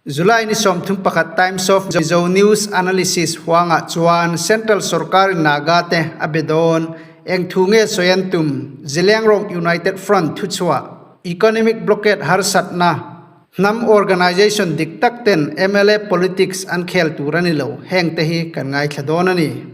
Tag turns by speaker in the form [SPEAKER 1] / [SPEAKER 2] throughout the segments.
[SPEAKER 1] July ni 31 Times of Mizo News Analysis huangah chuan Central sorkarin Naga te a be dawn. Eng thu nge sawi an tum? Zeliangrong United Front thuchhuah, Economic blockade harsatna, Hnam organisation dik tak ten mla politics an khel tur a ni lo, heng te hi kan ngaithla dawn a ni.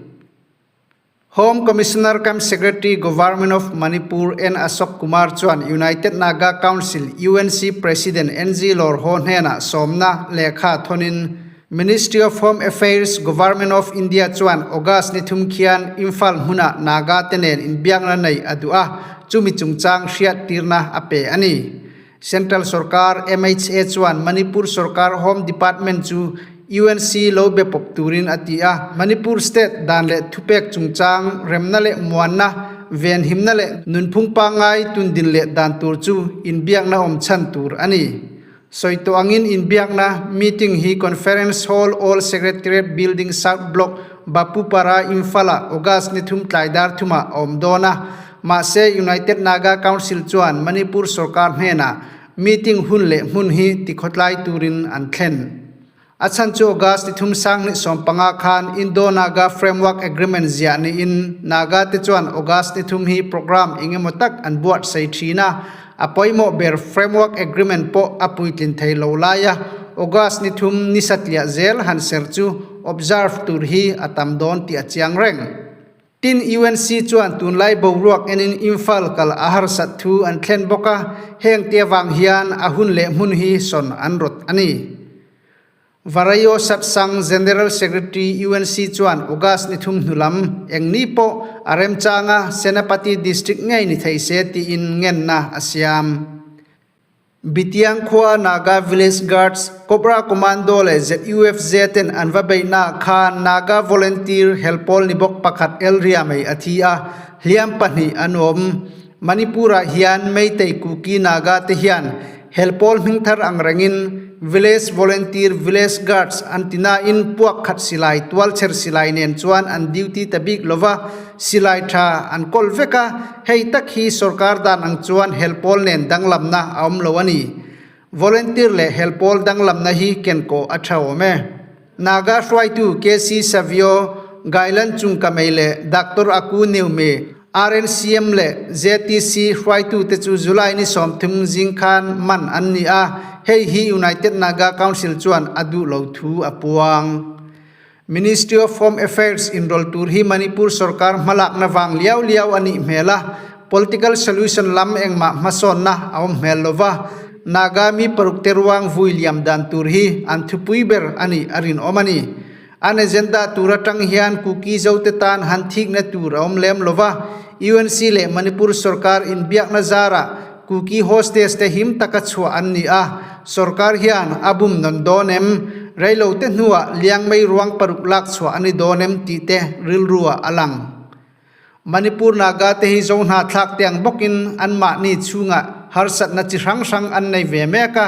[SPEAKER 1] Home Commissioner cum Secretary Government of Manipur N Ashok Kumar chuan United Naga Council, UNC, President NG Lawrhaw hnenah sawmna lehkha thawnin Ministry of Home Affairs, Government of India chuan August ni thum khian Imphal hmunah Naga te nen inbiakna nei a duh a, chumi chungchang hriattirna a pe a ni. Central sorkar MHA chuan Manipur sorkar Home Department chu UNC lo be pawp turin a ti a. Manipur state dan leh thupek chungchang remna leh muanna, venhimna leh nunphung pangngai tundin leh dan tur chu inbiakna awm chhan tur a ni. Sawi tawh angin inbiakna meeting hi Conference Hall, All Secretariat Building South Block, Bapupara, Imphal-ah August ni thum tlai dar thumah a awm dawn a. Mahse, United Naga Council chuan Manipur sorkar hnenah meeting hun leh hmun hi tikhawtlai turin an thlen. A chhan chu August ni thum 2015 khan Indo-Naga Framework Agreement ziah niin Naga te chuan August ni thum hi programme engemaw tak an buatsaih thin a, a pawimawh ber Framework Agreement pawh a puitlin thei lo laia August ni thum ni satliah zel han ser chu observe tur hi a tam dawn tih a chiang reng. Tin, UNC chuan tunlai boruak enin Imphal kal a harsat thu an thlen bawk a, heng te avang hian a hun leh hmun hi sawn an rawt a ni. Varaio Satsang General Secretary UNC chuan August ni thum hnu lam eng ni pawh a remchanga Senapati District ngei ni thei se tiin ngenna a siam. Bitiang khua Naga Village Guards, Cobra Commando leh ZUFZ ten an va beihnaah khan Naga Volunteer helpawl ni bawk pakhat Elria mei a thi a, hliam pahnih an awm. Manipur-ah hian Meitei Kuki Naga te hian helpawl hming thar ang rengin Village Volunteer Village Guards an ti nain puak khat silai tualchher silai nen chuan an duty ta bik lova, Silai tha an kawl vek a, hei tak hi sorkar dan ang chuan helpawl nen danglamna a awm lo a ni. Volunteer leh helpawl danglamna hi kenkawh a tha awm e. Naga hruaitu KC Savio, Gailan Chungkamei leh Doctor Aku Neume, RNCM leh JTC hruaitute chu July ni 30 zing khan man an ni a, hei hi United Naga Council chuan a duh lo thu a puang. Ministry of Home Affairs inrawlh tur hi Manipur sorkar hmalakna vang liau liau a nih hmel a, political solution lam engmah hmasawnna a awm hmel lo va, Naga mi paruk te ruang vui liam dan tur hi an thupui ber a nih a rinawm a ni. An agenda tur atang hian Kuki Zote tan han thikna tur a awm lem lo va, UNC leh Manipur sorkar inbiakna zarah Kuki hostage te him taka chhuah an ni a, sorkar hian a bum nawn dawn em? Reilo te hnuah liang mei ruang paruk lak chhuah a ni dawn em tih te rilru ah a lang. Manipur Naga te hi zo hna thlak te ang bawkin anmahni chhungah harsatna chi hrang hrang an nei ve mek a,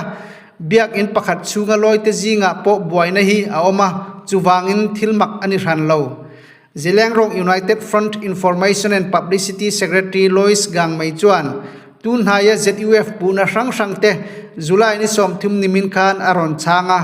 [SPEAKER 1] biakinn pakhat chhunga lawi te zingah pawh buaina hi a awm a, chuvangin thil mak a ni hran lo. Zilengrong United Front Information and Publicity Secretary Lois Gangmei chuan tun hnaia ZUF puhna hrang hrang te July ni 30 nimin khan a rawn chhang a.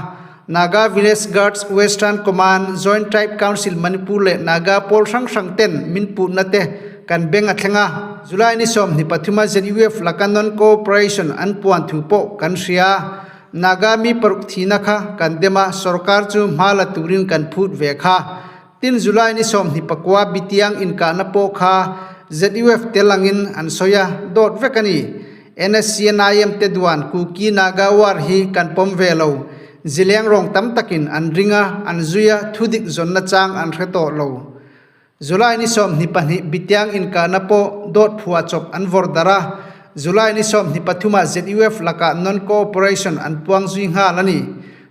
[SPEAKER 1] Naga Village Guards Western Command, Joint Tribe Council Manipur leh Naga pawl hrang hrang ten min puhna te kan beng a thleng a. July ni 23 a ZUF laka non-cooperation an puan thu pawh kan hria. Naga mi paruk thihna kha kan dem a, sorkar chu hma la turin kan phut ve kha. Tin, July ni 29 Bitiang inkahna pawh kha ZUF tel angin an sawi a, dawt vek a ni. NSCNIM te duan Kuki Naga War hi kan pawm ve lo. Zileng rawng tam takin an ring a, an zui a, thudik zawnna chang an hre tawh lo. July ni 22 Bitiang inkahna pawh dawt phuah chawp an vawrh darh a, July ni 23 ah ZUF lakah non-cooperation an puang zui nghal a ni.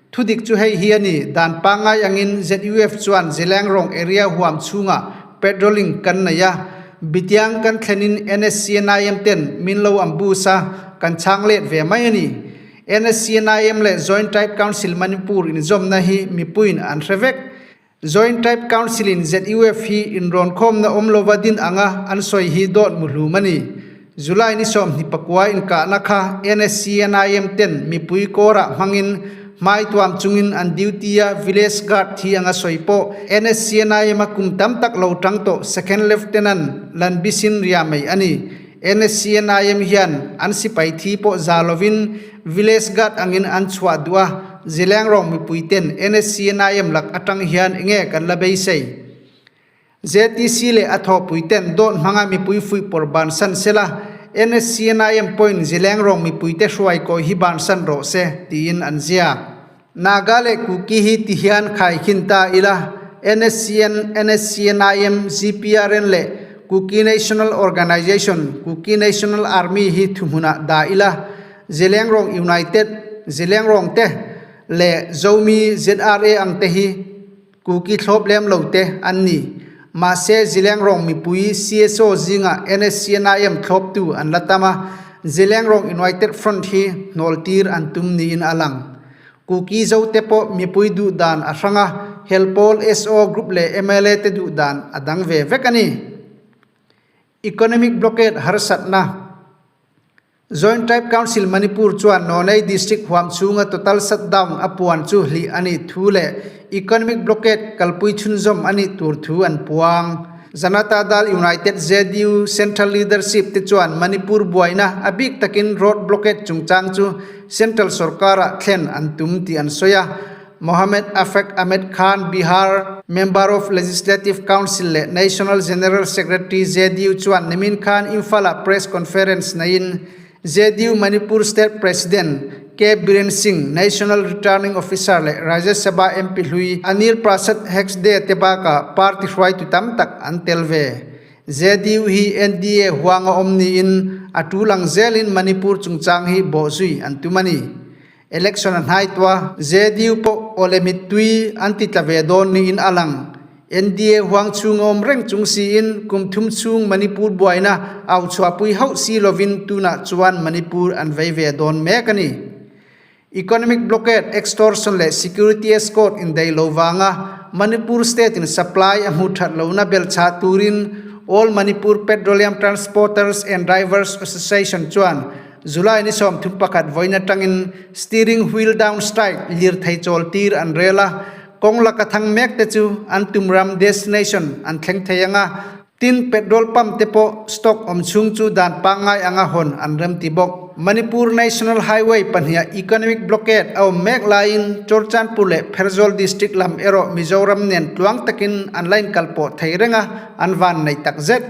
[SPEAKER 1] Thudik chu hei hi a ni, dan pangngai angin ZUF chuan Zelengrong area huam chhungah patrolling kan nei a, Bitiang kan thlenin NSCNIM ten min lo ambush a, kan chhang let ve mai a ni. NSCNIM leh Joint Tribe Council Manipur inzawmna hi mipuiin an hre vek. Joint Tribe Council in ZUF hi inrawnkhawmna awm lova din anga an sawi hi dawt muhlum a ni. July ni 29 inkahna kha NSCNIM ten mipui kawrah hmangin Hmai tuam chungin an duty a, village guard thi anga sawi pawh NSCNIM a kum tam tak lo tang tawh Second Lieutenant Lanbisin ria mai a ni. NSCNIM hian an sipai thi pawh za lovin village guard angin an chhuah duh a, Zilengrong mipui ten NSCNIM lak atang hian enge kan la beisei? ZTC leh a thawhpui ten dawt hmanga mipui fuihpawr bansan sela, NSCNIM pawhin Zilengrong mipuite hruai kawi hi bansan rawh se, tiin an ziak. Naga leh Kuki hi ti hian khaikhin ta ila, NSCN, NSCNIM, ZPRN leh Kuki National Organization, Kuki National Army hi thuhmunah dah ila, Zilengrong United, Zilengrong te leh Zomi, ZRA ang te hi Kuki thlawp lem lo te an ni. Mahse, Zilengrong mipui CSO zingah NSCNIM thlawptu an la tam a, Zilengrong United Front hi hnawltir an tum niin a lang. Kuki zo te pawh mipui duh dan a hrang a, helpawl SO group leh mla te duh dan a dang ve vek a ni. Economic blockade harsatna. Joint Tribe Council Manipur chuan Nonei District huam chhunga total shutdown a puan chu hlih a nih thu leh economic blockade kalpui chhunzawm a nih tur thu an puang. Janata Dal United, JDU, Central Leadership te chuan Manipur buaina a bik takin road blockade chungchang chu Central sorkar-ah thlen an tum tih an sawi a. Mohammed Afek Ahmed Khan, Bihar Member of Legislative Council leh National General Secretary JDU chuan nimin khan Imphal-ah press conference neiin JDU Manipur State President K Biren Singh, National Returning Officer leh Rajya Sabha MP hlui Anil Prasad Hexde te bakah party hruaitu tam tak an tel ve. JDU hi NDA huanga awm niin a tul ang zelin Manipur chungchang hi bawhzui an tum a ni. Election a hnai tua, JDU pawh awle mittui an ti tla ve dawn niin a lang. NDA huang chhung a awm reng chung siin kum thum chhung Manipur buaina au chhuahpui hauh si lovin tunah chuan Manipur an vei ve dawn mek a ni. Economic blockade, extortion leh security escort indaih lo vanga Manipur state in supply a hmuh that lohna belchhah turin All Manipur Petroleum Transporters and Drivers Association chuan July ni 31 vawiin atangin steering wheel down strike lirthei chawl tir an rel a, kawng laka thang mek te chu an tum ram destination an thleng thei ang a, tin petrol pump te pawh stock awm chhung chu dan pangngai anga hawn an rem ti bawk. Manipur National Highway pahniha economic blockade a awm mek laiin Churchandpur leh Pherzawl district lam erawh Mizoram nen tluang takin an la inkalpawh thei reng a, an van nei takzet.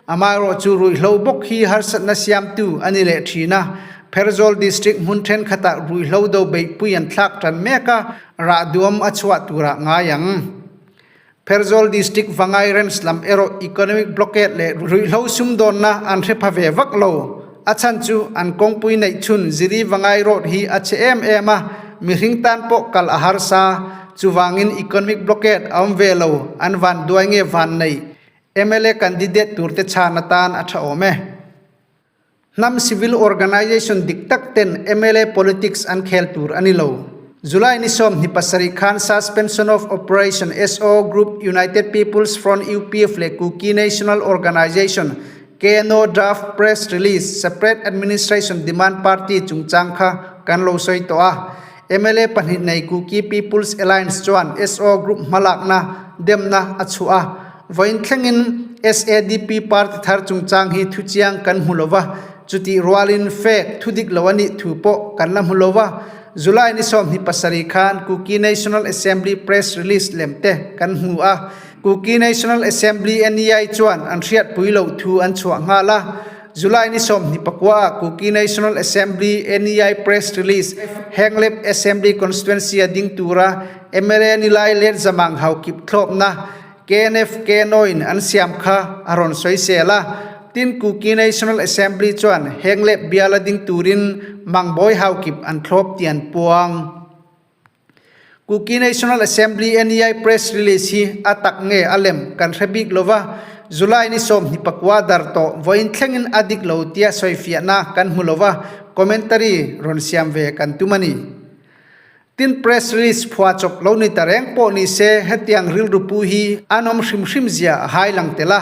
[SPEAKER 1] Amaherawh chu ruihhlo bawk hi harsatna siamtu a ni leh thin a, Pherzawl District hmun thenkhatah ruihhlo do beihpui an thlak tan mek a, rah duam a chhuah turah ngai ang. Pherzawl District Vangai Ranch lam erawh economic blockade leh ruihhlo sumdawnna an hre pha ve vak lo. A chhan chu an kawngpui neih chhun Ziri Vangai Road hi a chhe em em a, mihring tan pawh kal a harsa. Chuvangin economic blockade a awm ve lo, an van duai nge van nei. Mla candidate turte chhan atan a tha awm e. Hnam civil organisation dik tak ten mla politics an khel tur a ni lo. July ni 27 khan Suspension of Operation, SO, Group United People's Front, UPF, leh Kuki National Organisation, KNO, draft press release Separate Administration Demand Party chungchang kha kan lo sawi tawh a. Mla pahnih nei Kuki People's Alliance chuan SO Group hmalakna demna a chhuah a. Vawiin thlengin SADP party thar chungchang hi thuchiang kan hmu lo va, chutih rualin fake thudik lo a nih thu pawh kan la hmu lo va. July ni 27 khan Kuki National Assembly press release lem te kan hmu a, Kuki National Assembly NEI chuan an hriatpui loh thu an chhuah nghal a. July ni 29 ah Kuki National Assembly NEI press release Henglep Assembly Constituency a ding tura mla ni lai let zamang haukip thlawpna KNF Kenoin an siam kha a rawn sawi sel a, tin Kuki National Assembly chuan heng leh biala ding turin Mangbawi Haukip an thlawp tih an puang. Kuki National Assembly NEI press release hi a tak nge a lem kan hre bik lova, July ni 29 dar tawh vawiin thlengin a dik lo tia sawifiahna kan hmu lova, commentary rawn siam ve kan tum a ni. Tin press release phua chawp lo ni ta reng pawh ni se hetiang rilru pu hi an awm hrim hrim zia a hai lang tel a,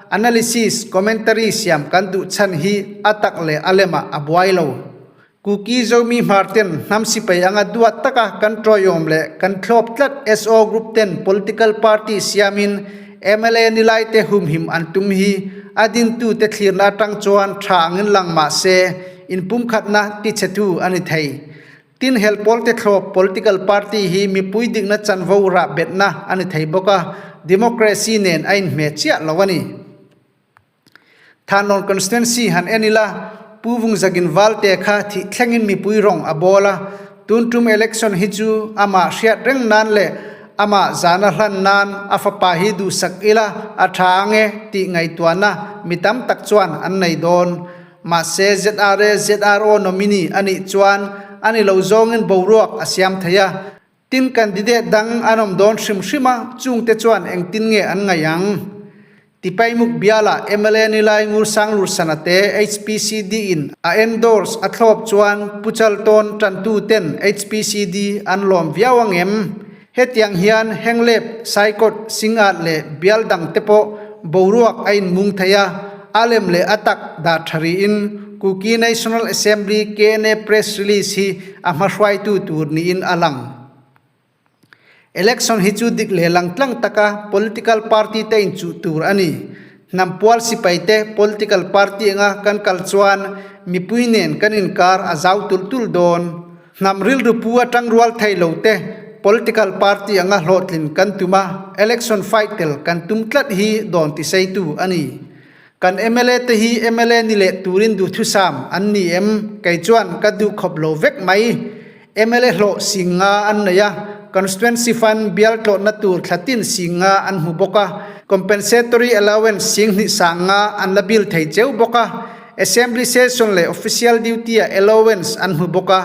[SPEAKER 1] analysis, commentary siam kan duh chhan hi a tak leh a lemah a buai lo. Kuki Zomi Hmar ten hnam sipai anga duat taka kan tawiawm leh kan thlawp tlat SO group ten political party siamin mla ni lai te humhim an tum hi a dintu te thlirna atang chuan tha angin lang mah se inpumkhatna tichhetu a ni thei. Tin hel pawl te thlawp political party hi mipui dikna chanvo rah betna a ni thei bawk a, democracy nen a inhmeh chiah lo a ni. Thanlawn Constituency han en ila, Pu Vungzagin Valte kha thih thlengin mipui rawng a bawl a, tun tum election hi chu amah hriat reng nan leh amah zahna hlan nan a fapa hi duhsak ila a tha ang e tih ngaihtuahna mi tam tak chuan an nei dawn. Mahse ZRA ZRO nominee a nih chuan a ni lo zawngin boruak a siam thei a, Tin candidate dang an awm dawn hrim hrim a, chungte chuan engtin nge an ngaih ang? Tipaimuk bialah mla Nilai Ngursanglur Sanate HPCD in a endorse a thlawp chuan Pu Chaltawn tantu ten HPCD an lawm viau ang em? Hetiang hian Henglep, Saikawt, Singat leh bial dang te pawh boruak a inmung thei a, a lem leh a tak dah tha rihin Kuki National Assembly, KNA, press release hi a hmahruaitu tur niin a lang. Election hi chu dik leh lang tlang taka political party te inchuh tur a ni. Hnam pual sipai te political party anga kan kal chuan mipui nen kan inkar a zau tulh tulh dawn. Hnam rilru pu atang rual thei lo te political party anga hlawhtlin kan tum a, election fight tel kan tum tlat hi dawn tiseitu a ni. Kan mla te hi mla ni leh turin duhthusam an ni em? Kei chuan ka duh khawp lo vek mai. Mla hlawh sing nga an nei a, constituency fund bial tlawhna tur thla tin sing nga an hmu bawk a, compensatory allowance sing hnih sang nga an la bill thei cheu bawk a, assembly session leh official duty ah allowance an hmu bawk a,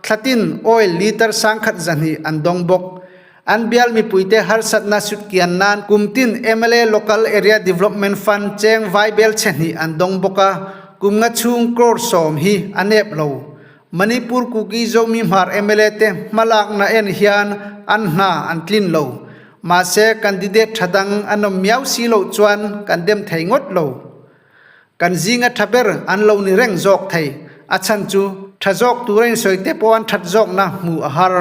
[SPEAKER 1] thla tin oil litre sangkhat zahnih an dawng bawk. An bial mipuite harsatna sutkian nan kum tin mla Local Area Development Fund cheng vaibel chhe hnih an dawng bawk a, kum nga chhung crore 10 hi a nep lo. Manipur Kuki Zomi Hmar mla te hmalakna en hian an hna an tlin lo. Mahse candidate tha dang an awm miau si loh chuan kan dem thei ngawt lo. Kan zinga tha ber an lo ni reng zawk thei. A chhan chu tha zawk tura insawi te pawh an that zawkna hmuh a har.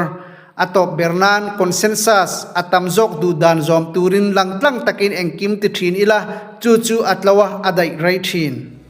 [SPEAKER 1] A tawp ber nan consensus a tam zawk duh dan zawm turin langtlang takin engkim ti thin ila chu chu a tlo a, a daih rei thin.